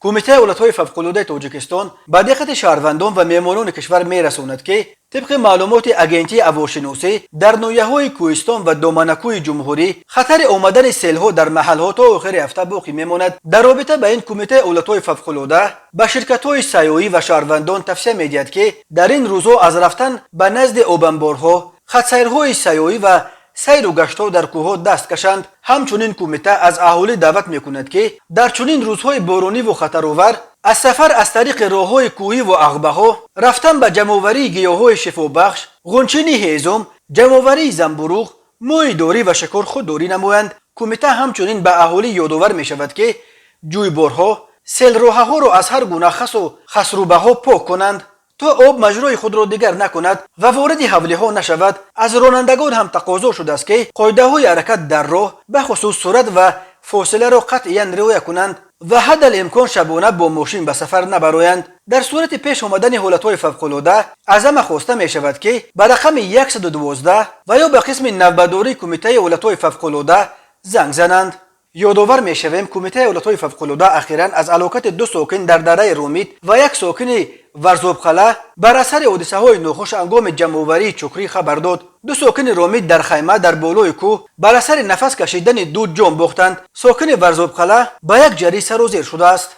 Кумитаи ҳолатҳои фавқулодаи Тоҷикистон ба диққати шаҳрвандон ва меҳмонони кишвар мерасонад, ки тибқи маълумоти Агентии ҳавошиносӣ, дар ноҳияҳои кӯҳистон ва доманакӯҳи ҷумҳурӣ хатари омадани селҳо дар маҳалҳо то охири ҳафта боқӣ мемонад. Дар робита ба ин, Кумитаи ҳолатҳои фавқулода ба ширкатҳои сайёҳӣ ва шаҳрвандон тавсия медиҳад, ки дар ин рӯзҳо аз рафтан ба назди обанборҳо, хатсайрҳои сайёҳӣ ва сайру гаштҳо дар кӯҳҳо даст кашанд. Ҳамчунин кумита аз аҳолӣ даъват мекунад, ки дар чунин рӯзҳои борониву хатаровар аз сафар аз тариқи роҳҳои кӯҳиву ағбаҳо, рафтан ба ҷамъоварии гиёҳҳои шифобахш, ғунчини ҳезум, ҷамъоварии замбуруғ, моҳидорӣ ва шикор худдорӣ намоянд. Кумита ҳамчунин ба аҳолӣ ёдовар мешавад, ки ҷӯйборҳо, селроҳаҳоро аз ҳар гуна хасу хасрубаҳо пок кунанд, то об маҷрои худро дигар накунад ва вориди ҳавлиҳо нашавад. Аз ронандагон ҳам тақозо шудааст, ки қоидаҳои ҳаракат дар роҳ, бахусус суръат ва фосиларо, қатъиян риоя кунанд ва ҳаддал имкон шабона бо мошин ба сафар набароянд. Дар сурати пеш омадани ҳолатҳои фавқулода аз ҳама хоста мешавад, ки ба рақами 112 ва ё ба қисми навбатдории Кумитаи ҳолатҳои фавқулода занг зананд. Ёдовар мешавем, Кумитаи ҳолатҳои фавқулода ахиран аз ҳалокати ду сокин дар дараи Ромит ва як сокини Варзобқалъа бар асари ҳодисаҳои нохуш ҳангоми ҷамъоварии чукрӣ хабар дод. Ду сокини Ромит дар хайма дар болои кӯҳ бар асари нафас кашидани дуд ҷон бохтанд. Сокини Варзобқалъа ба як ҷарӣ сарозер шудааст.